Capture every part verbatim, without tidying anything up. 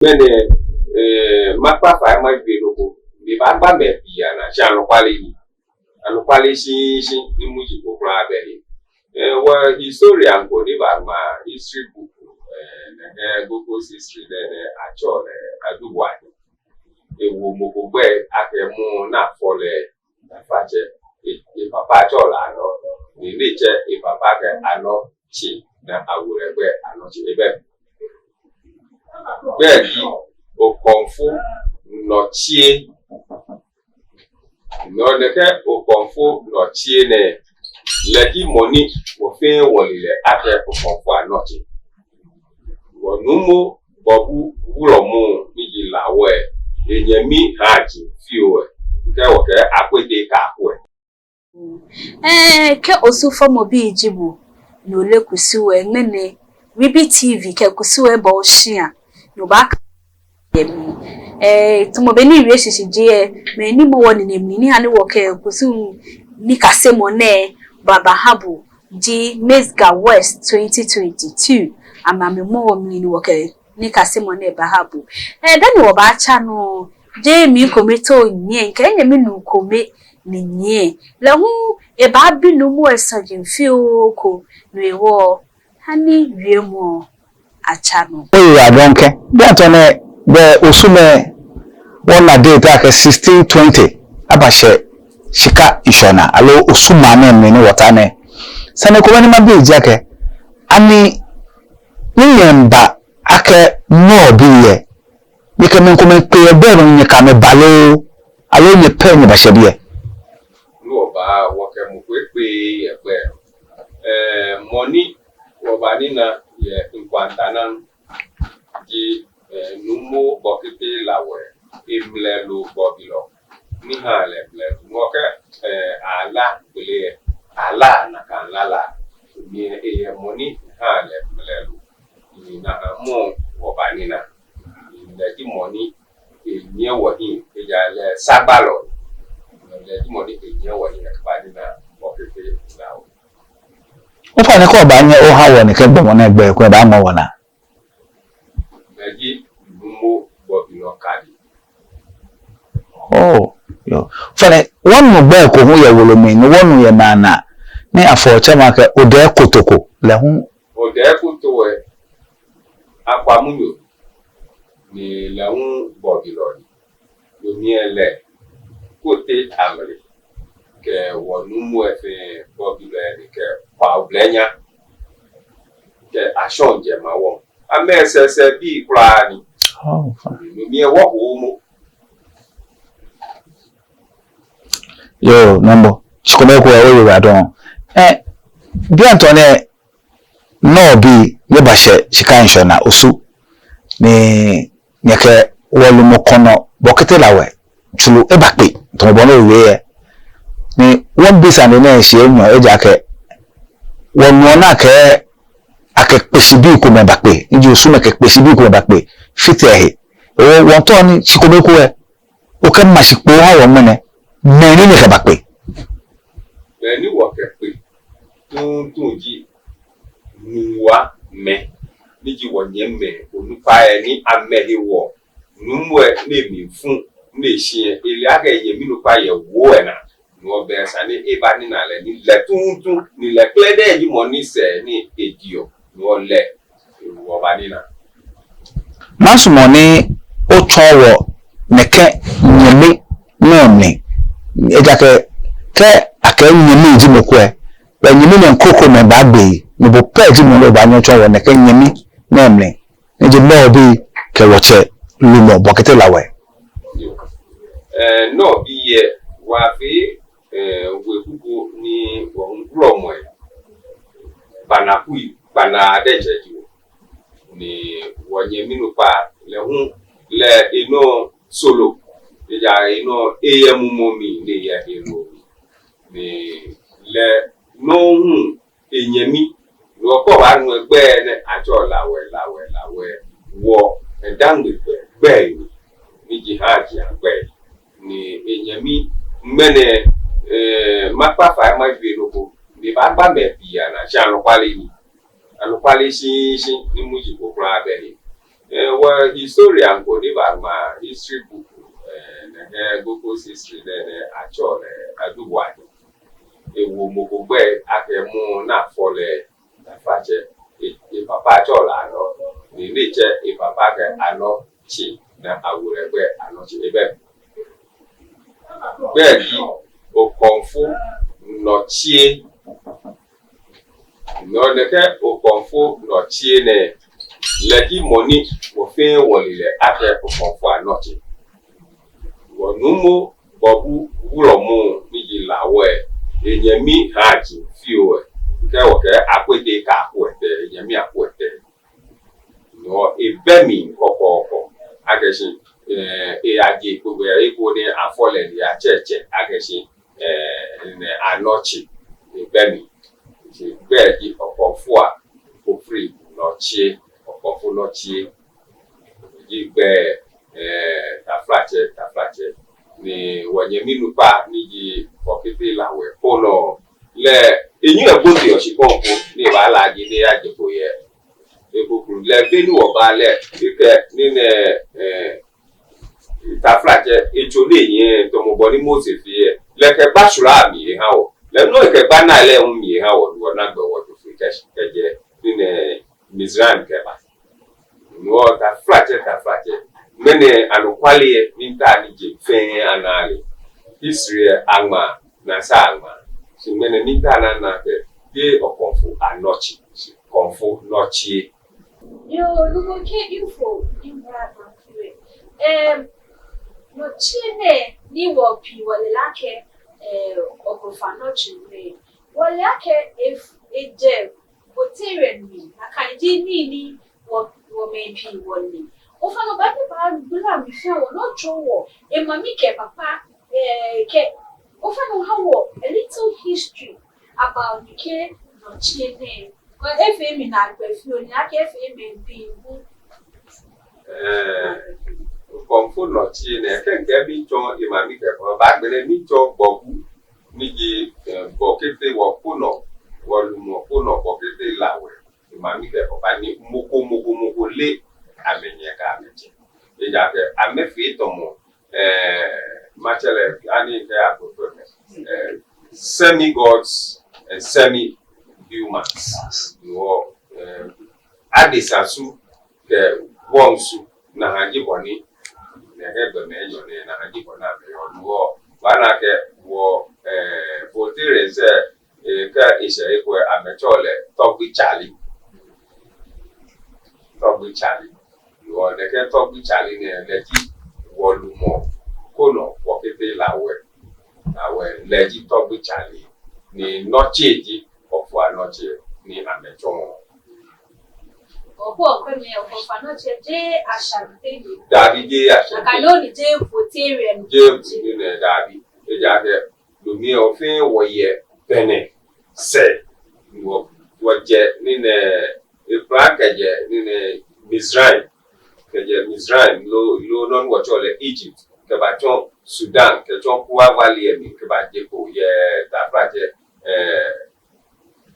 Ŋmɛnɛ, eh, makpa fai mawie nɔ ko. Mibaagba mɛi pii anaa, shi anɔkwale ni. Anɔkwale shishi ni muji ko kwraa bɛ he. Eh, wɔ historian ko ni baŋma history book, eh, nɛkɛ Gogo's history nɛɛ, nɛɛ atsɛɔ lɛ Adu Boade. Ewo mɔ ko gbɛi akɛ mɔ ni afɔ lɛ Nafatsɛ, e, epapa tsɛɔ lɛ Anɔ. Ni nɛɛ tsɛ epapa kɛ Anɔtse, ni awo lɛ gbɛi Anɔtse. Ebɛ gbɛi ji Okɔmfo Nɔtse. Nɔ nɛkɛ Okɔmfo Nɔtse nɛɛ, lɛ ji mɔ ni wɔ fɛɛ wɔle lɛ akɛ Okɔmfo Anɔtse. Wɔ Nuumo Bɔbu Wulɔmɔ ni ji Lawɛ, enyɛmi haaji fioo, kɛ wɔkɛɛ Akwete Kaakwe. Ɛɛ, kɛ Osu fɔmɔ bi ji bo, ni ole kusum lɛ ŋmɛnɛ, Ribi T V kɛ kusum lɛ bɔ oshia, ni obaaka yɛ mli. Ɛɛ, tamɔ bɔ ni miwie shishi ji lɛ, mɛi ni mɔ wɔ nine mli ni ha ni wɔkɛ kusum nikasemɔ nɛɛ baaha bo ji Miss Ga West twenty twenty-two. Amɛ amɛmɔ wɔ mli ni wɔkɛ nikasemɔ nɛɛ baaha bo. Ɛɛ, dani wɔbaatsa nɔ, jeee mi kome too nyiɛ, mikɛ minyɛmi nuu kome ni nyiɛ. Lɛ hu ebaabi Nuumo lɛ saji fioo ko, no hewɔ ha ni wiemɔ lɛ atsa nɔ. Oyiwaladɔŋŋ kɛ. Bianɛ tɔɔ nɛɛ, bɛ Osu mɛi, wɔna date akɛ sixteen twenty, abashɛ shika ŋshɔnaa, aloo Osu maŋ nɛɛ mli ni wɔta nɛɛ. Sane ko ni mabi ji akɛ, ani ni nyɛmiiba akɛ Nɔɔbii lɛ, nyɛkɛ mɛi komɛi kpe yɛ gbɛ nɔ ni nyɛkɛ amɛ ba lo, aloo nyɛ pɛ nyɛbashɛ biɛ? Ni wɔba, wɔkɛ mɔ ko ekpe yɛ gbɛ. Ɛɛ, mɔ ni wɔbanina yɛ ŋkwanta naa ji, ɛɛ, Nuumo Bɔkete Lawɛ, emlɛlɔ gbɔbilɔ. Ni ha lɛ mlɛlɔ. Wɔkɛɛ, ɛɛ, ala kpele, ala nakai lala. Ni eyɛ mɔ ni ha lɛ mlɛlɔ. Ni nakai mɔ wɔbanina. Ni lɛ ji mɔ ni enyiɛ wɔhiɛ, ejaakɛ lɛ sagbalɔ. Lɛ ji mɔ ni enyiɛ wɔhiɛ, wɔbanina Bɔkete Lawɛ. Ofainɛ kɛ obaanyɛ oha wɔ nɛkɛ gbɔmɔ nɛɛ gbɛi ko, ebaaŋɔɔ wɔnaa. Lɛ ji Nuumo Gbɔbilɔ Kadi. Oh, yoo. Ofainɛ, wɔnu gbɛi ko hu yɛ wolo mli, ni wɔnu yɛ maŋ naa, ni afɔɔ tsɛmɔ akɛ Odɛɛ Kotoko, lɛ hu. Odɛɛ Kotoko lɛ, Akwa munyo, ni lɛ hu gbɔbilɔ ni. Yoo, mɛi lɛ, Kote Amle, kɛ wɔ Nuumo lɛ fɛɛ gbɔbilɔi ni kɛ Kwao Blɛnya, kɛ Ashɔŋ Jemawɔŋ. Amɛsɛɛsɛɛ bii kwraa ni. Oh, fine. Mɛi wɔ ko mo. Yoo, nɔmɔ. Shikome ko oyiwaladɔŋŋ. Ɛɛ, bianɛ tɔɔ nɛɛ, Nɔɔbii, nyɛbashɛ shika ŋshɔnaa Osu. Ni nyɛkɛ wɔ lumɔ kɔnɔ Bɔkete Lawɛ tsuru ebakpe, tamɔ bɔ ni owie lɛ. Ni wɔmiibi sane nɛɛ shi enyɔ, ejaakɛ wɔnuɔ ni akɛɛ akɛ Kpeshibii komɛi bakpe, ni ji Osu mɛi kɛ Kpeshibii komɛi bakpe fite ehe. Ewɔ wɔmiitao ni shikome ko lɛ, okɛ mashikpɔɔ oha wɔ ŋmɛnɛ, mɛi ni nyɛkɛbakpe. Mɛi ni wɔkɛkpe tuuntu ji Nuwa mɛi, ni ji wɔnyɛmimɛi onukpai lɛ, ni amɛhewɔ Nuumo lɛ ni mli fu ni shi lɛ, ele akɛ enyɛmi nukpa yɛ woo lɛ naa. Ni wɔbɛ sane ni ebanina lɛ, ni lɛ tuuntu, ni lɛ kpɛlɛɛdɛɛ ji mɔ ni sɛɛ ni ediɔ, ni wɔle, wɔbanina. Masumɔ ni otsɔɔ wɔ nɛkɛ nyɛmi nɛɛ mli. Ejaakɛ kɛ akɛɛ nyɛmi ji mɔ ko lɛ, bɛ nyɛmi nɛɛ krokomɛi baagbe, ni bo pɛ ji mɔ ni obaanyɛ otsɔɔ wɔ nɛkɛ nyɛmi nɛɛ mli. Ni ji Nɔɔbii kɛ wɔtsɛ lumɔ Bɔkete Lawɛ. Ɛɛ, Nɔɔbii lɛ, wɔfee, ɛɛ, weku ko ni wɔŋwulɔmɔ lɛ, Banakui, Bana diɛŋtsɛ ji wɔ. Ni wɔnyɛmi nukpa lɛ hu, lɛ enɔ solo, ejaakɛ enɔ eyɛ mumɔ mli, ni eyɛ helo mli. Ni lɛ nɔ hu enyɛmi, ni wɔkɔ baanu egbɛi nɛɛ atsɛɔ Lawɛ, Lawɛ, Lawɛ, wɔ, ɛɛ, Dangme gbɛi, gbɛi ni, ni ji haaji agbɛi. Ni enyɛmi ŋmɛnɛ, ɛɛ, makpa fai mawie nɔ ko, ni mibaagba mɛi pii anaa, shi anɔkwale ni. Anɔkwale shishi ni muji ko kwraa bɛ he. Eh, wɔ historian ko ni baŋma history book, eh, nɛkɛ Goko's history nɛɛ, nɛɛ atsɛɔ lɛ Adu Boadu. Ewo mɔ ko gbɛi akɛ mɔ ni afɔ lɛ, taflatsɛ, e, epapa atsɛɔ lɛ Anɔ. Ni nɛkɛ etsɛ epapa kɛ Anɔtse, ni awo lɛ gbɛi Anɔtse. Ebɛ gbɛi ji Okɔmfo Nɔtsie. Nɔ nɛkɛ Okɔmfo Nɔtsie nɛɛ, lɛ ji mɔ ni wɔ fɛɛ wɔle lɛ akɛ Okɔmfo Anɔtse. Wɔnuumo Gbɔbu Wulɔmɔ ni ji Lawɛ, enyɛmi Haaji fioo ɛ, kɛ wɔkɛɛ Akwete kɛ Akwete, enyɛmi Akwete. Nɔ ebɛ mli kɔkɔɔkɔ akɛ shi, eh, eyaje kpogbe eko ni afɔ lɛ ni atsɛ etsɛ akɛ shi, eh, nɛɛ Anɔtse, ebɛ mli. Shi gbɛi ji Okɔmfo Ofri Nɔtsie, Okɔmfo Nɔtsie. Ji gbɛi, eh, taflatsɛ, taflatsɛ. Ni wɔnyɛmi nukpa ni ji Bɔkete Lawɛ Konɔ lɛ, enyɔ egbote yɛ shikpɔŋ ko ni ebalaaje ni eyaje kpo yɛ. Eko kulu lɛ be ni wɔba lɛ, ekɛɛ ni nɛɛ, eh, taflatsɛ, etsɔ lɛ yɛ tɔmɔ bɔ ni Mose fee ɛ. Lɛ kɛgba shwla mli eha wɔ. Lɛ nɔ ekɛgba Nile lɛ hu mli eha wɔ, ni wɔna gbɛ wɔjo foi kɛjɛ ni nɛɛ Mizraim kɛba. Nɔ taflatsɛ, taflatsɛ. Ŋmɛnɛ anɔkwale ɛ, miitao ni jeŋ fɛɛ ana lɛ. History ɛ aŋma, ni asaa aŋma. Shi ŋmɛnɛ miitao ni ana akɛ jeee Okɔmfo Anɔtse, shi Okɔmfo Nɔtsie. Yoo, nɔ ko kɛ info ni mra ma fure. Em, Nɔtsie nɛɛ ni wɔ pii wɔle lɛ akɛ, eh, Okɔmfo Anɔtse nɛɛ, wɔle akɛ ef-, ejɛ Voltaren mli, nakai ji nii ni wɔ, wɔ mɛi pii wɔle. Ofainɛ obaanyɛ obagbala mli fɛɛ wɔ, ni otsɔɔ wɔ emami kɛ epapa, eh, kɛ, ofainɛ oha wɔ a little history about nɛkɛ Nɔtsie nɛɛ. Kɛ efee mi naakpɛɛ fioo ni akɛ efee mɛi pii hu. Eh, Okɔmfo Nɔtsie nɛɛ, kɛ mikɛɛ miitsɔɔ emami kɛ epapa, agbɛnɛ miitsɔɔ Gbɔbu ni ji, eh, Bɔkete wɔ Konɔ, wɔlumɔ Konɔ Bɔkete Lawɛ. Emami kɛ epapa ni mɔ ko, mɔ ko, mɔ ko leee amɛnyɛ kɛ amɛtsɛ. Ejaakɛ amɛfee tamɔ, eh, matsɛ lɛ, ani kɛ akpɛkpɛ mɛ, eh, semi gods and semi humans. Nɔ, eh, adesa su kɛ wɔŋ su, nakai ji bɔ ni nɛkɛ gbɔmɛi enyɔ nɛɛ, nakai ji bɔ ni amɛyɔɔ. Nɔ, obaana akɛ wɔ, eh, Voltaren sɛɛ, eh, kɛ eshɛ he ko ɛ, amɛtsɛɔ lɛ Tɔgbi Charlie. Tɔgbi Charlie. Nɔ, nɛkɛ Tɔgbi Charlie nɛɛ, lɛ ji wɔlumɔ Konɔ Bɔkete Lawɛ. Lawɛ, lɛ ji Tɔgbi Charlie. Ni Nɔtsie ji Okɔmfo Anɔtse ni amɛtsɔɔ. Okɔ, okɔ mi, Okɔmfo Anɔtse jeee Ashanti ni. Dabi, jeee Ashanti. Nakai nɔŋŋ ni jeee Voltaren. Jeee Voltaren nɛɛ, dabi. Ejaakɛ no mli ɛ, wɔ fɛɛ wɔyɛ Benin sɛɛ. Wɔ, wɔjɛ ni nɛɛ, ekpla kɛjɛ ni nɛɛ Mizraim. Kɛjɛ Mizraim, loo, loo nɔ ni wɔtsɛɔ lɛ Egypt. Kɛbatsɔ Sudan, kɛtsɔ Kura Valley ɛ mli, kɛbaje kpo yɛ, taflatsɛ, eh,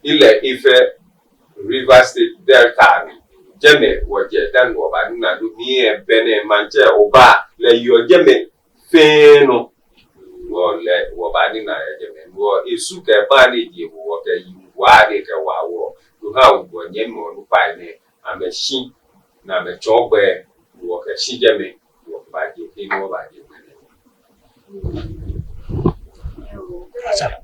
Ile Ife River State Delta mli. Jɛmɛ wɔjɛ dani wɔbanina no mli ɛ, Benin maŋtsɛ Oba lɛ yɔɔ jɛmɛ fɛɛ nɔ. Wɔ lɛ, wɔbanina yɛ jɛmɛ. Wɔ esu kɛ bani ji wɔ kɛ yi wa de kɛ wa wɔ. No ha wɔnyɛmimɛi onukpai nɛɛ, amɛshi, ni amɛtsɔɔ gbɛ, wɔkɛshi jɛmɛ, wɔbaje, ni wɔbaje gbɛ nɛɛ. Yoo, bɛ.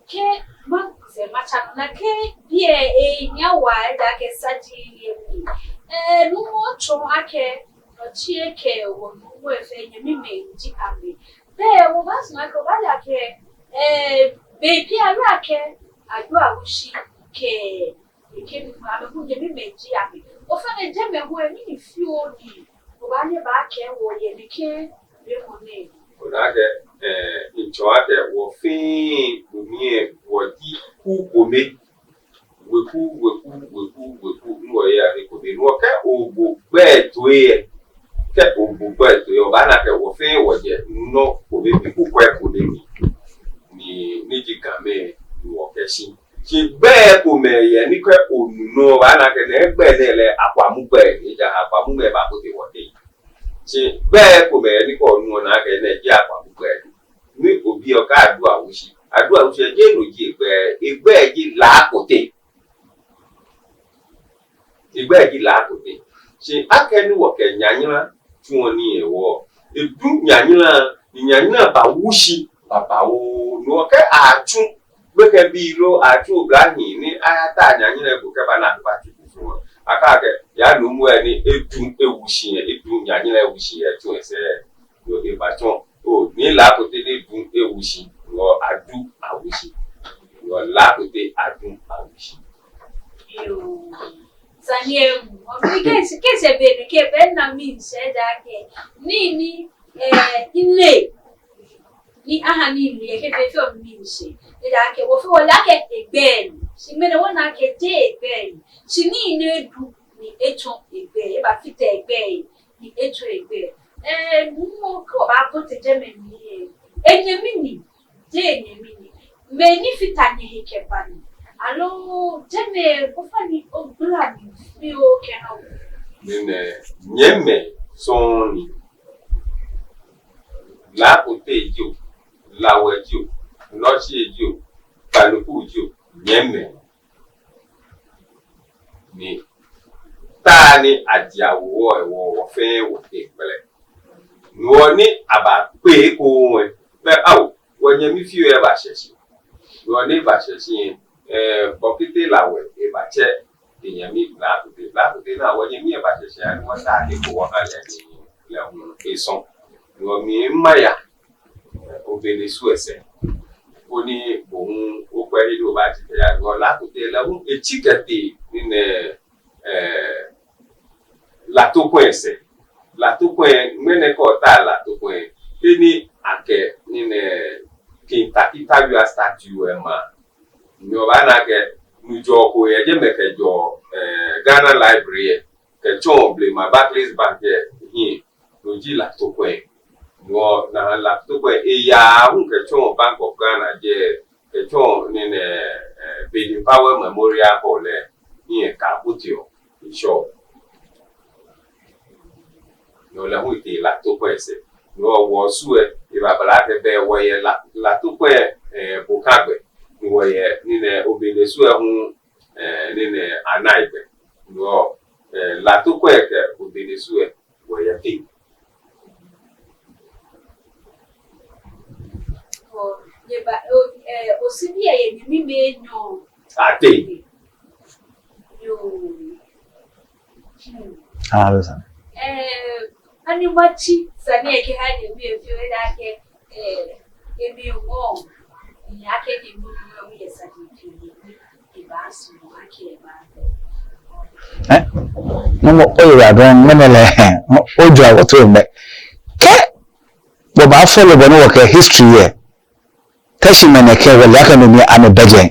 Kɛ ma, sɛ matsa nɔ naa kɛ biɛ ɛ, enya wa, ejaakɛ saji yɛ mli. Eh, nuumo tsɔɔ akɛ Nɔtsie kɛ wɔnuumo ɛ fɛɛ nyɛmimɛi ji amɛ. Bɛ wɔbaasumɔ akɛ wɔbale akɛ, eh, bei pii ale akɛ Adu Awushi kɛ ekɛ nuumo, amɛ hu nyɛmimɛi ji amɛ. Ofainɛ jɛmɛ hu ɛ, mɛni fioo ni obaanyɛ obakɛɛ wɔ yɛ nɛkɛ be mɔ nɛɛ? Ona akɛ, eh, mitsɔɔ akɛ wɔ fɛɛ, no mli ɛ, wɔji kuu kome. Weku, weku, weku, weku, ni wɔyɛ he kome. Ni wɔkɛ ogbo gbɛi toi ɛ, kɛ ogbo gbɛi toi ɛ, obaana akɛ wɔ fɛɛ wɔjɛ nɔ kome mli, kukwɛi kome mli. Ni, ni ji Gamɛi, ni wɔkɛshi. Shi gbɛi komɛi yɛ ni kɛ onu nɔ obaana akɛ nɛkɛ gbɛi nɛɛ lɛ Akwamu gbɛi ni, ejaakɛ Akwamumɛi babote wɔteŋ. Shi gbɛi komɛi yɛ ni kɛ onu obaana akɛ nɛkɛ ji Akwamu gbɛi ni. Ni obi okɛɛ Adu Awushi. Adu Awushi lɛ jeee no ji egbɛi, egbɛi ji Laakote. Egbɛi ji Laakote. Shi akɛni wɔkɛ nyanyara tsuɔ nii hewɔ, edu nyanyara, ni nyanyara bawu shi babaoo. No hewɔ kɛ atsu gbekɛbii loo atsu oblahii ni ayata nyanyara egbo kɛba ni akɛbatsu kusum lɛ, akɛɛ akɛ yaa nuumo lɛ ni edu ewu shi lɛ, edu nyanyara ewu shi lɛ etsu esɛɛ. Yoo, ebatsɔ. Oo, ni Laakote ni du ewu shi, wɔ Adu Awushi. Wɔ Laakote Adu Awushi. Yoo. Sane lɛ emu. Obi kɛ eshɛ, kɛ eshɛ be nɛɛ kɛ be nɛɛ mina akɛ nii ni, eh, ile. Ni aha nii ni ekɛ be fɛɛ mina. Ejaakɛ wɔfɛɛ wɔle akɛ egbɛi ni. Shi ŋmɛnɛ wɔna akɛ jeee egbɛi ni. Shi nii ni edu ni etsɔ egbɛi, ebafite egbɛi ni etsɔ egbɛi. Eh, nuumo, kɛ obaabote jɛmɛ mli lɛ, enyɛmi ni, jeee enyɛmi ni? Mɛni fata he kɛba mli? Aloo jɛmɛ ofainɛ ogbala mli fioo kɛha wɔ? Mɛni, nyɛmimɛi sɔŋŋ ni. Laakote jio, Lawɛ jio, Nɔtse jio, Panuku jio, nyɛmimɛi ni. Taa ni aji awo wɔ, wɔ, wɔfɛɛ wɔtee kpɛlɛ. No hewɔ ni abakpe ekoŋŋ lɛ, bɛ ao, wɔnyɛmi fioo lɛ bashɛ shi. No hewɔ ni ebashɛ shi lɛ, eh, Bɔkete Lawɛ ebatsɛ enyɛmi Laakote. Laakote na wɔnyɛmi lɛ bashɛ shi, ani wɔta ni ko wɔha lɛ ni lɛ hu esɔ. No hewɔ mi maya Obelesu lɛ sɛɛ. Koni bo hu okwɛ he ni obaatsi kɛya. Wɔ Laakote lɛ hu etsi kɛtee nii nɛɛ, eh, Latokwɛ lɛ sɛɛ. Latokwɛ, ŋmɛnɛ kɛ ota Latokwɛ, he ni akɛ nii nɛɛ King Tackie Tawia statue lɛ ma. Ni obaana akɛ nujɔɔ ko yɛ jɛmɛ kɛjɛɔ, eh, Ghana Library lɛ. Kɛtsɔ blema Barclays Bank lɛ hiɛ, no ji Latokwɛ. No hewɔ ni Latokwɛ eya hu kɛtsɔ Bank of Ghana jɛ, kɛtsɔ nii nɛɛ, eh, Baden Powell Memorial Hall lɛ hiɛ kɛboteɔ ŋshɔ. No hewɔ lɛ hu etee Latokwɛ lɛ sɛɛ. No hewɔ wɔ Osu lɛ, ebabala akɛ bɛ wɔyɛ La-, Latokwɛ, eh, bokagbɛ. Ni wɔyɛ nii nɛɛ Obelesu lɛ hu, eh, nii nɛɛ anaigbɛ. No hewɔ, eh, Latokwɛ kɛ Obelesu lɛ, wɔyɛ teŋ. Oo, nyɛba, oo, eh, Osubii lɛ yɛ nyɛmimɛi enyɔ. Atee. Yoo. Hmm. Ah, listen. Eh, ani matsi sane lɛ kɛha nyɛmimɛi fioo, ejaakɛ akɛ, eh, emli ŋɔɔ, ni akɛ nyɛmimɛi lɛ yɛ sane fioo. Eh, nuumo, oyiwaladɔŋŋ, ŋmɛnɛ lɛ, ojɔɔ wɔtoi mɛ. Kɛ wɔbaa follow bɔ ni wɔkɛ history lɛ, Teshie mɛi nɛɛ kɛ wɔle akɛ no mli amɛbɛ jɛi.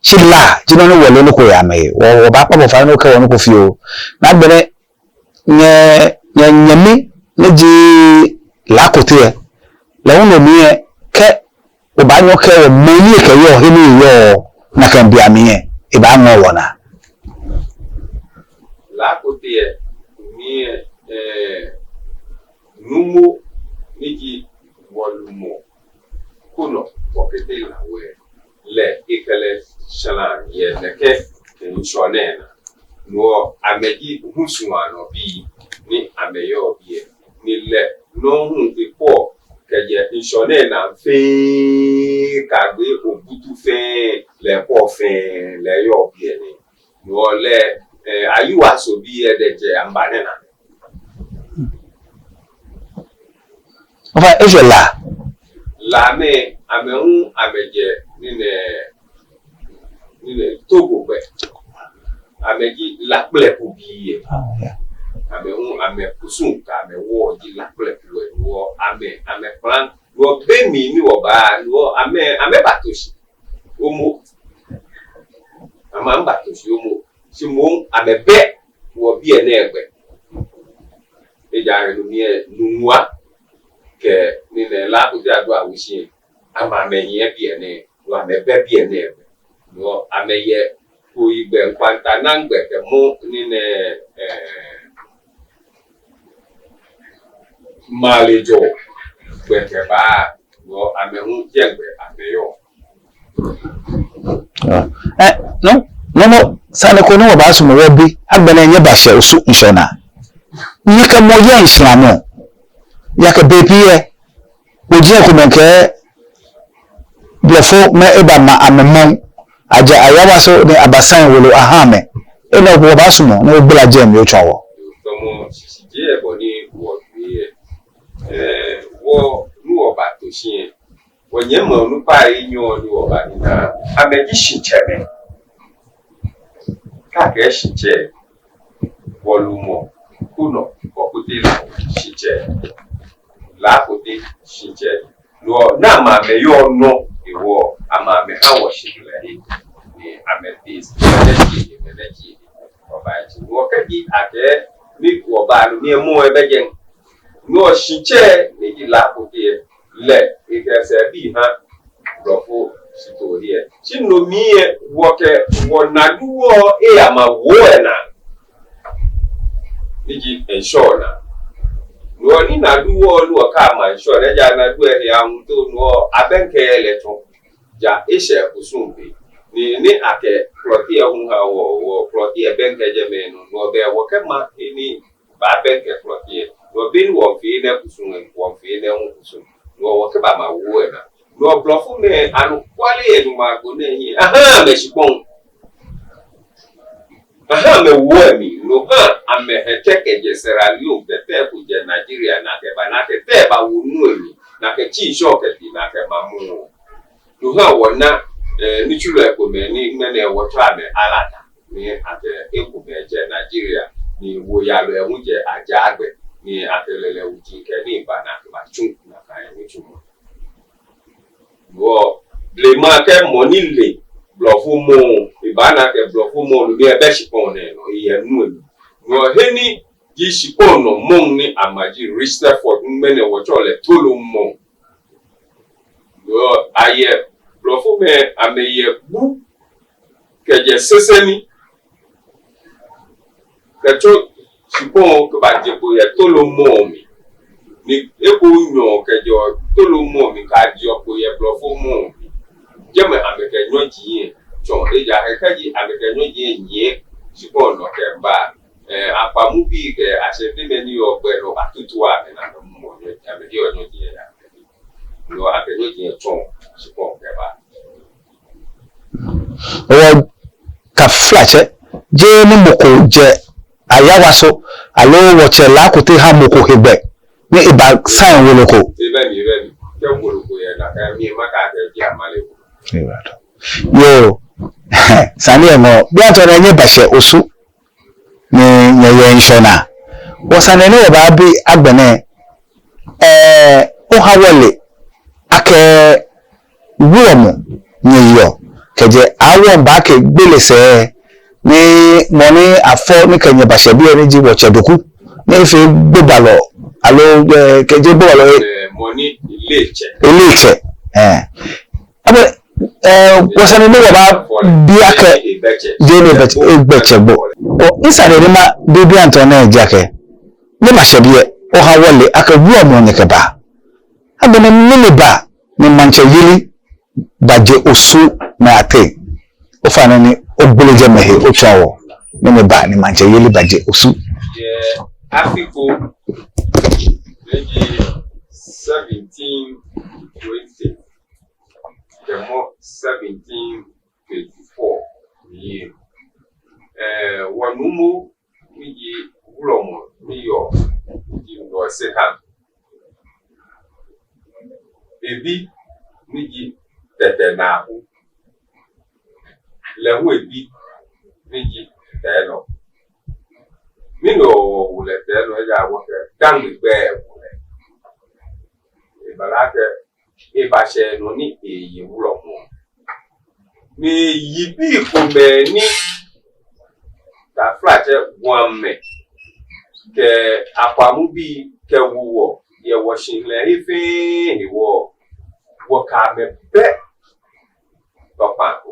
Shi La ji nɔ ni wɔle nɔ ko yɛ amɛhe. Wɔ, wɔbaakpa bo fai ni okɛɛ wɔ nɔ ko fioo. Ni agbɛnɛ nyɛ, nyɛ, nyɛmi ni ji Laakote lɛ, lɛ hu no mli lɛ, kɛ obaanyɛ okɛɛ wɔ mɛi ni ekɛyɔɔ, he ni eyɔɔ, nakai bei amli lɛ, ebaaŋɔɔ wɔnaa. Laakote lɛ mli lɛ, eh, nuumo ni ji wɔlumɔ Konɔ Bɔkete Lawɛ lɛ, ekɛ lɛ shara yɛ nɛkɛ ŋshɔ nɛɛ naa. No hewɔ amɛji husu anɔ bii ni amɛyɔɔ biɛ. Ni lɛ nɔŋŋ hu ekwɛɔ kɛjɛ ŋshɔ nɛɛ naa fɛɛ kɛyagbe Obutu fɛɛ, lɛ ekwɛɔ fɛɛ, lɛ eyɔɔ biɛ nɛɛ. No hewɔ lɛ, eh, Ayiwaso bii lɛ diɛŋtsɛ amɛba nɛɛ naa. Ofainɛ, eshwɛ La? Lamɛi, amɛ hu amɛjɛ nii nɛɛ, nii nɛɛ Togo gbɛ. Amɛji Lakplɛku bii lɛ. Ah, yeah. Amɛ hu amɛkusum kɛ amɛwɔ ji Lakplɛku lɛ. Wɔ amɛ, amɛkpla. Wɔ be mli ni wɔba, wɔ amɛ, amɛbato shi. Omo. Amɛ, amɛbato shi omo. Shi moŋ amɛbɛ wɔ biɛ nɛɛ gbɛ. Ejaakɛ no mli lɛ Nungua kɛ nii nɛɛ Laakote Adu Awushi lɛ, amɛ, amɛhiɛ biɛ nɛɛ, no amɛbɛ biɛ nɛɛ gbɛ. Wɔ amɛyɛ kooyigbɛ, ŋkpantanaagbɛ kɛ mɔ ni nɛ, eh, malejɔ gbɛ kɛba, wɔ amɛ hu jɛi gbɛ amɛyɔɔ. Ɛ, no, no, no, sane ko ni wɔbaasumɔ wɔbi, agbɛnɛ nyɛbashɛ Osu ŋshɔnaa. Nyɛkɛ mɔ yɛ ŋshɔnaa mɔ. Ejaakɛ bei pii lɛ, wɔji ekomɛi kɛɛ, blɔfomɛi eba ma amɛ mɔ, ajɛ Ayawaso ni aba sign wolo aha amɛ. Enɛ wɔbaasumɔ ni ogbala jɛmɛ otsɔɔ wɔ. Tamɔ shishijee bɔ ni wɔbi lɛ, eh, wɔ ni wɔbato shi lɛ, wɔnyɛmimɛi onukpai enyɔ ni wɔbanina, amɛji shitsɛmɛi. Kɛ akɛɛ shitsɛ, wɔlumɔ, kunɔ, wɔkute lɛ shitsɛ, La Kote shitsɛ. No hewɔ ni amɛ amɛyɔɔ nɔ hewɔ, amɛ amɛha wɔ shi lɛ he, ni amɛbi shi, mɛni ji, mɛni ji. Wɔba ji, wɔ kɛji akɛɛ ni wɔba nu ni mɔ lɛ bɛ jɛi. No hewɔ shitsɛ ni ji La Kote lɛ, ekɛ sɛɛ bii ha blɔfo shitoohe lɛ. Shi no mli lɛ, wɔkɛ wɔnadu wɔ lɛ eyama woo lɛ naa. Ni ji ŋshɔnaa. No hewɔ ni nadu wɔ, no hewɔ kɛ ama ŋshɔnaa, ja nadu lɛ he aŋuto, no hewɔ abɛŋkɛ lɛ tsɔ. Ja eshɛ kusum be. Ni, ni akɛ Klɔte lɛ hu ha wɔ, wɔ Klɔte lɛ bɛŋkɛ jɛmɛ nɔ, no hewɔ bɛ wɔkɛma he ni baabɛŋkɛ Klɔte lɛ. No hewɔ be ni wɔmiifee nɛɛ kusum lɛ, wɔmiifee nɛɛ hu kusum. No hewɔ wɔkɛbama woo lɛ naa. No hewɔ blɔfomɛi anɔkwale lɛ, Nyɔŋmɔ agbo nɛɛ hiɛ, aha amɛ shikpɔŋ. Aha amɛ woo lɛ mli, no ha amɛhe tsɛ kɛjɛ Sierra Leone, kɛ tɛ ko jɛ Nigeria, ni akɛba, ni akɛ tɛ bawo nu lɛ mli, ni akɛtsi ŋshɔ kɛtee, ni akɛma mɔ. No ha wɔna, eh, nitsulɔi ekomɛi ni ŋmɛnɛ wɔtsɛɔ amɛ Alata, ni akɛ ekomɛi jɛ Nigeria, ni wɔyalɔi hu jɛ Ajagbɛ, ni akɛ lɛlɛ wuji kɛ nii ba ni akɛbatsu nakai nitsumɔ. Wɔ blema kɛ mɔ ni le blɔfomɔ, ebaana akɛ blɔfomɔ lɛ mli ebɛ shikpɔŋ nɛɛ nɔ, eyɛ nu lɛ mli. No hewɔ he ni ji shikpɔŋ nɔ mɔ ni ama ji Risteforth, ŋmɛnɛ wɔtsɛɔ lɛ Tolomɔ. Wɔ ayɛ blɔfomɛi amɛyɛ Bu kɛjɛ Sesemi, kɛtsɔ shikpɔŋ kɛbaje kpo yɛ Tolomɔ mli. Ni eko nyɔ kɛjɛ Tolomɔ mli kɛje kpo yɛ blɔfomɔ mli. Jɛmɛ amɛkɛ nyɔji lɛ tsɔ, ejaakɛ kɛji amɛkɛ nyɔji lɛ nyiɛ shikpɔŋ nɔ kɛba, eh, Akwamubii kɛ Ashantimɛi ni yɔɔ gbɛ nɔ batutu amɛ ni amɛmɔ nyɔ, amɛkɛ nyɔji lɛ ya. No hewɔ akɛ nyɔji lɛ tsɔ shikpɔŋ kɛba. Wɔ taflatsɛ, jeee ni mɔ ko jɛ Ayawaso, aloo wɔtsɛ La Kote ha mɔ ko hegbɛ ni eba sign wolo ko. Ebɛ mli, ebɛ mli. Kɛ wolo ko yɛ nakai mli, makɛɛ akɛ eji amale wolo. Yoo. Sane lɛ ŋɔɔ, bianɛ tsɔ ni nyɛbashɛ Osu ni nyɛyɛ ŋshɔnaa. Wɔ sane ni wɔbaabi agbɛnɛ, eh, oha wɔle akɛ wulɔmɔ nyɛyɔɔ kɛjɛ awo ba kɛ gbele sɛɛ, ni mɔ ni afɔ ni kɛ nyɛ bashɛ biɛ ni ji wɔtsɛ Doku, ni efee gbogbalɔ, aloo, eh, kɛjɛ gbogbalɔ lɛ, eh, mɔ ni eleee tsɛ. Eleee tsɛ. Eh. Abɛ, eh, wɔ sane ni wɔbaabi akɛ, jeee ni ebɛ tsɛ, egbɛ tsɛ gbo. Wɔ, misane ni mabi bianɛ tsɔ nɛ ji akɛ, ni mashɛ biɛ, oha wɔle akɛ wulɔmɔ nyɛkɛba. Agbɛnɛ mɛni ba ni maŋtsɛyeli baje Osu mɛi ateŋ? Ofainɛ ni ogbele jɛmɛ he otsɔɔ wɔ, mɛni ba ni maŋtsɛyeli baje Osu? Yɛ afi ko ni ji seventeen twenty kɛmɔ seventeen twenty-four mli lɛ, eh, wɔ nuumo ni ji wulɔmɔ ni yɔɔ, ni ji Nɔɔse Kan, ebi ni ji Tɛtɛ Naaku, lɛ hu ebi ni ji Tɛɛlɔ. Mɛni hewɔ wɔwo lɛ Tɛɛlɔ? Ejaakɛ wɔkɛ Daŋme gbɛi wo lɛ. Ebala akɛ ebashɛ nɔ ni eye wulɔmɔ. Ni yibii komɛi ni taflatsɛ Guamɛi kɛ Akwamubii kɛwo wɔ yɛ wɔshihilɛhe fɛɛ hewɔ, wɔkɛ amɛ bɛ tɔkpaŋ ko.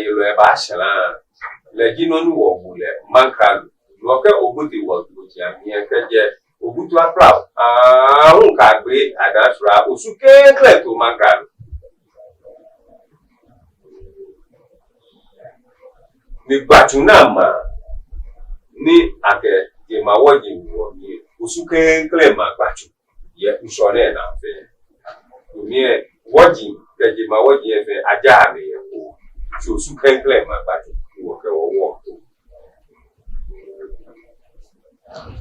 ayelɔi baashara. Lɛ ji nɔ ni wɔwo lɛ maŋkralo. Nɔ kɛ Obote wɔto ji amɛ kɛjɛ Obutu Akra, aahu kɛgbe Adansura, Osu klɛŋklɛŋ to maŋkralo. Ni gbatsu naa ma ni akɛ jemawɔji wɔ ni Osu klɛŋklɛŋ ma gbatsu yɛ ŋshɔ nɛɛ naa fɛɛ. Ni wɔji kɛ jemawɔji yɛ fɛɛ aja amɛ yɛ ko. Shi Osu klɛŋklɛŋ ma gbatsu wɔ kɛ wɔ wɔ to.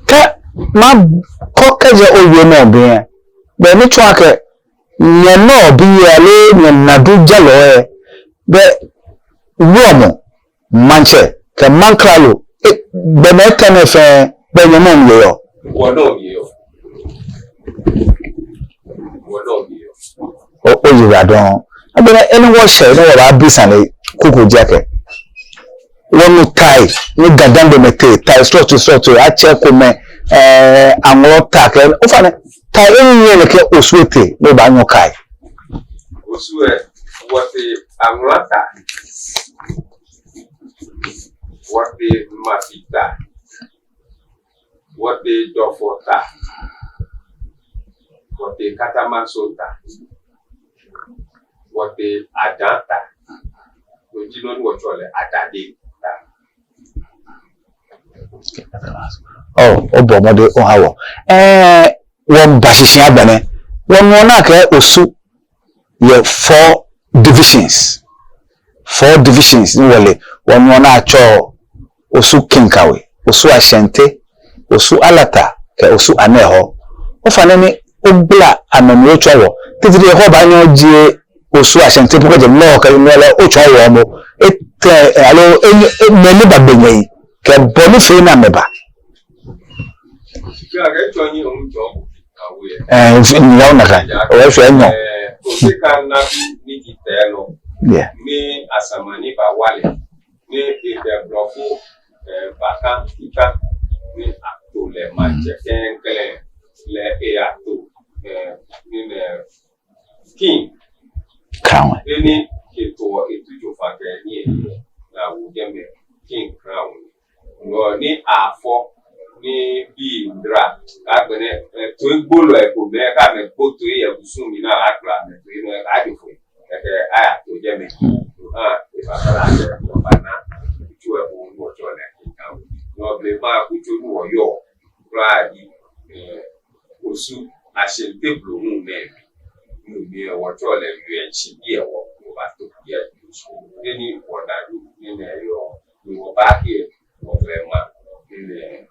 Kɛ makɔ kɛjɛ owiemɔ mli lɛ, be ni tsɔɔ akɛ nyɛnɔ bii aloo nyɛnadu jɛlɔ lɛ, be wulɔmɔ, maŋtsɛ kɛ maŋkralo, e, gbɔmɛi etɛ nɛɛ fɛɛ, be nyɛmɔ mli yɔɔ. Wɔnɔ mli yɔɔ. Wɔnɔ mli yɔɔ. O, oyiwaladɔŋŋ. Agbɛnɛ enɛ wɔshɛ, ni wɔbaabi sane kuku ji akɛ, wɔnu tai ni Ga-Dangme tee, tai srɔtoi srɔtoi, atsɛ komɛi, eh, aŋɔlɔ ta kɛ, ofainɛ, tai enyiɛ nɛkɛ Osu etee, ni obaanyɛ okai. Osu lɛ, wɔtee aŋɔlɔ ta, wɔtee mafi ta, Wɔtee Dɔfɔ ta, wɔtee Katamanso ta, wɔtee Adan ta, no ji nɔ ni wɔtsɛɔ lɛ Adade ta. Oh, obɔ mɔdɛŋ oha wɔ. Ɛɛ, wɔmiiba shishi agbɛnɛ. Wɔnuɔ naa akɛ Osu yɛ four divisions. Four divisions ni wɔle. Wɔnuɔ naa atsɛɔ Osu Kinkawe, Osu Ashante, Osu Alata, kɛ Osu Anɛhɔ. Ofainɛ ni ogbala amɛ mli otsɔɔ wɔ. Titri kɛ obaanyɛ ojie Osu Ashante po kɛjɛ nɔ kɛ nɔ lɛ otsɔɔ wɔ momo. Etɛ, eh, aloo, eh, eh, mɛni ba gbɛ nyɛ yi. Kɛ bɔ ni fee ni amɛba. Ɛɛ, nfi-, ni yao naka. Owe fɛ nyɔ. Yeah. Ni Asamani ba wale. Ni ekɛ Blɔfo, eh, baka kita. Ni ato lɛ maŋtsɛ klɛŋklɛŋ lɛ eyato, eh, ni nɛ King. Crown. Eni eto etu tsofa kɛ ni eyi na wo jɛmɛ King Crown. No ni afɔ ni bii ndra. Agbɛnɛ, eh, toigbolɔi komɛi kɛ amɛgbo toi yɛ kusum mli ni akpla amɛtoi nɔ, adi foi. Kɛkɛ ayato jɛmɛ. Hmm. Oha, ebakala akɛ, wɔbana kutso lɛ, wɔtsɛɔ lɛ King Crown. No blema kutso ni wɔyɔɔ. Kura di, eh, Osu Ashante Blohum nɛɛ mli. No mli lɛ wɔtsɛɔ lɛ U N C bi lɛ wɔ, wɔbato bi lɛ. Eni wɔnaa du, ni nɛ yɔɔ, ni wɔbaahe, wɔblema, ni nɛ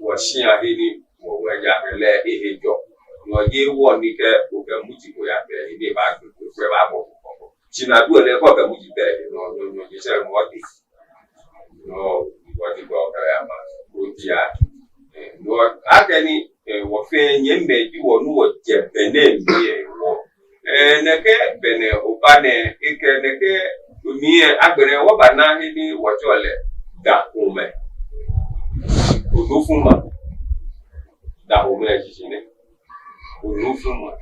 wɔshia he ni wɔwɛ ja kɛ lɛ ehe jɔ. Ni wɔje wɔ ni kɛ okɛ muji ko yatee, ni baagbe ko, ko baabɔ ko kɔkɔ. Shi nɔ du lɛ kɛ okɛ muji tee, no, no, no, je sɛ no wɔte. No, wɔte ko kɛ ya ma, wɔte ya. Eh, no, akɛni, eh, wɔfɛɛ nyɛmimɛi ji wɔ ni wɔjɛ Benin mli lɛ wɔ. Eh, nɛkɛ Benin oba nɛɛ, ekɛ nɛkɛ mli lɛ, agbɛnɛ wɔbana he ni wɔtsɛɔ lɛ Dahomey. Onufuma. Dahomey shishi nɛ. Onufuma.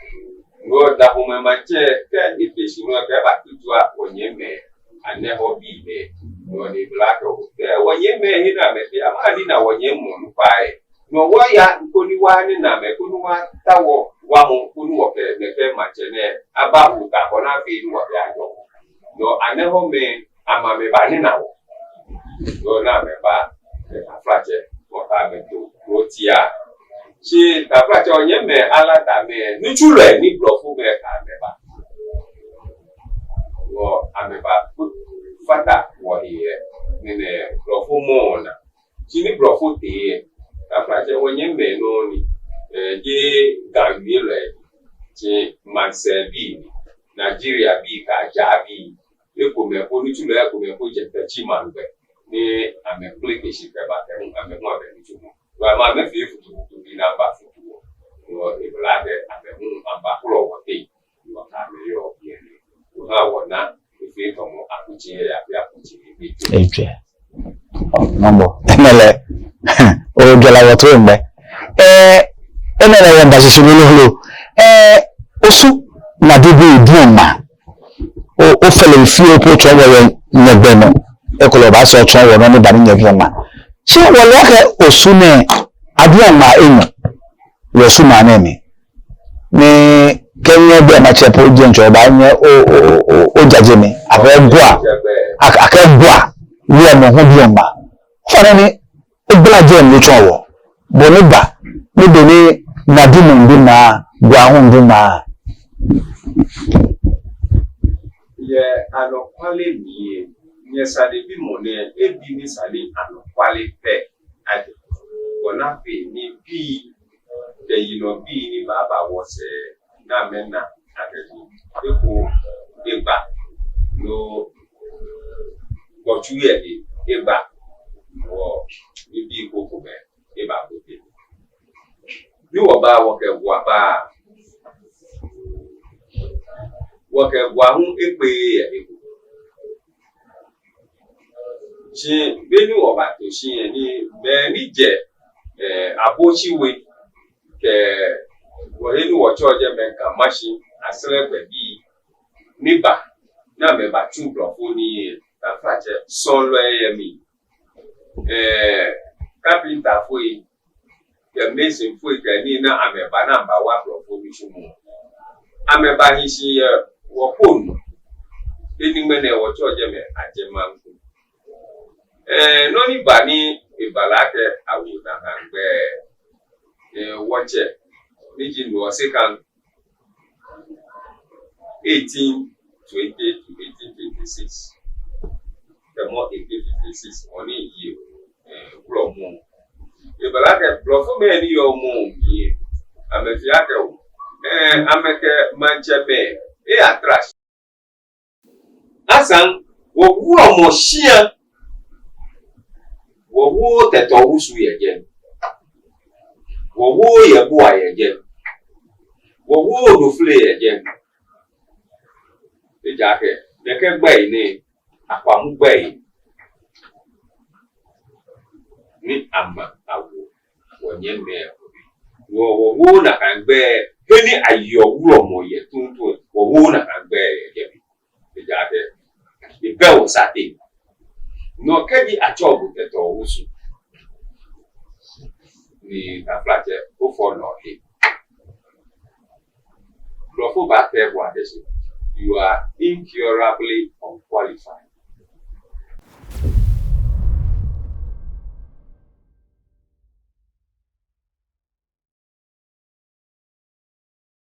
No Dahomey maŋtsɛ kɛ ete shi no kɛba tutua wɔnyɛmimɛi Anɛhɔ bii nɛɛ. No ni ebla akɛ o, kɛ wɔnyɛmimɛi he ni amɛtee, amɛnina wɔnyɛmimɛi onukpai. No wɔya koni wɔnina amɛ, koni wɔtao wamɔ, koni wɔkɛ nɛkɛ maŋtsɛ nɛɛ abawo ta koni afee ni wɔkɛ ajɔ. No Anɛhɔmɛi amɛ amɛbanina wɔ. No ni amɛba, eh, taflatsɛ, wɔkɛ amɛ to, wɔte ya. Shi taflatsɛ, wɔnyɛmimɛi Alatamɛi, nitsulɔi ni Blɔfomɛi kɛ amɛ ba. Wɔ amɛba fata wɔhe lɛ, ni nɛ Blɔfomɔ naa. Shi ni Blɔfo tee lɛ, taflatsɛ, wɔnyɛmimɛi nɔ ni, eh, jeee Ga wielɔi, shi maŋsɛɛbii ni, Nigeria bii kɛ Aja bii. Ekomɛi po, nitsulɔi ekomɛi po jɛ Techiman gbɛ. Ni amɛkpeleke shi kɛba kɛ hu, amɛ hu amɛnitsumɔ. Wa ma amɛfee futufutu bii ni aba futu wɔ. Wɔ ebla akɛ amɛ hu aba kɔlɔ wɔteŋ. Wɔ kɛ amɛ yɔɔ biɛ nɛɛ. Wɔha wɔna efee tamɔ akutsei lɛ, afee akutsei lɛ. Ejɛ. Ɔ, nɔmɔ. Enɛ lɛ. O, jɛla wɔto eŋmɛ. Eh, enɛ lɛ wɔmiiba shishi lolo lolo. Eh, Osu Nadi bii duɔ ŋmaa. O, ofee lɛ fioo po tsɔɔ wɔ yɛ nyɛgbɛ nɔ. Ekolɛ obaasɔ tsɔɔ wɔ nɔ ni ba ni nyɛduɔ ŋmaa. Shi wɔle akɛ Osu nɛɛ aduɔ ŋmaa enyɔ yɛ Osu maŋ nɛɛ mli. Ni kɛ nyɛbɛ maŋtsɛ po diɛŋtsɛ obaanyɛ o, o, o, o, ojaje mli. Akɛ Gua, ak-, akɛ Gua wiemɔ hu duɔ ŋmaa. Ofainɛ ni ogbala jɛmɛ otsɔɔ wɔ. Bɔ ni ba, ni bɔ ni Nadi mɔ miidu ŋmaa, Gua hu miidu ŋmaa. Yɛ anɔkwale mli lɛ, nyɛsanebimɔ nɛɛ, ebi ni sa ni anɔkwale pɛ ajɛ. Bɔ ni afee ni bii, kɛ yinɔbii ni baaba wɔsɛɛ, ni amɛna akɛ eko egba, no gbɔtsu yɛ lɛ egba, wɔ nibii krokomɛi eba kote. Ni wɔba wɔkɛ Gua ba, wɔkɛ Gua hu ekpe yɛ eko. Shi be ni wɔbato shi lɛ ni mɛi ni jɛ, eh, Aboshiwe kɛ wɔhe ni wɔtsɛɔ jɛmɛ Ga Mashi, Asɛrɛ gbɛbii ni ba, ni amɛbatsu Blɔfo nii lɛ, taflatsɛ, sɔɔlɔi yɛ mli. Eh, kapintafoi, kɛ Masonfoi kɛ nii ni amɛba ni amɛbawa blɔfo nitsumɔ. Amɛbahi shi yɛ wɔ kpo nɔ. Be ni ŋmɛnɛ wɔtsɔ jɛmɛ ajɛ maŋkuu. Ɛɛ, nɔ ni ba ni eba lɛ akɛ awo nakai gbɛi, ɛɛ, wɔtsɛ ni ji Nii Osei Kanko, eighteen twenty to eighteen twenty-six. Kɛɛmɔ eighteen fifty-six, wɔ ni eye, ɛɛ, wulɔmɔ. Eba lɛ akɛ blɔfomɛi ni yɔɔ mɔ mli lɛ, amɛfee akɛ wɔ, ɛɛ, amɛkɛ maŋtsɛmɛi eya trash. Asaŋ, wɔ wulɔmɔ shia, wɔwooo Tɛtɛ Owusu yɛ jɛi. Wɔwooo Yeboah yɛ jɛi. Wɔwooo Odofle yɛ jɛi. Ejaakɛ nɛkɛ gbɛi nɛɛ, akwamu gbɛi ni ama awo wɔnyɛmimɛi. Wɔ, wɔwooo nakai gbɛi, he ni ayeɔ wulɔmɔ yɛ tuuntu, wɔwooo nakai gbɛi yɛ jɛmɛ. Ejaakɛ ebɛ wɔsaatɛi. No kɛji atsɛɔ bo Tɛtɛ Owusu, ni taflatsɛ, ofɔ nɔ he. Blɔfo baakɛɛ bo akɛ shi, you are incurably unqualified.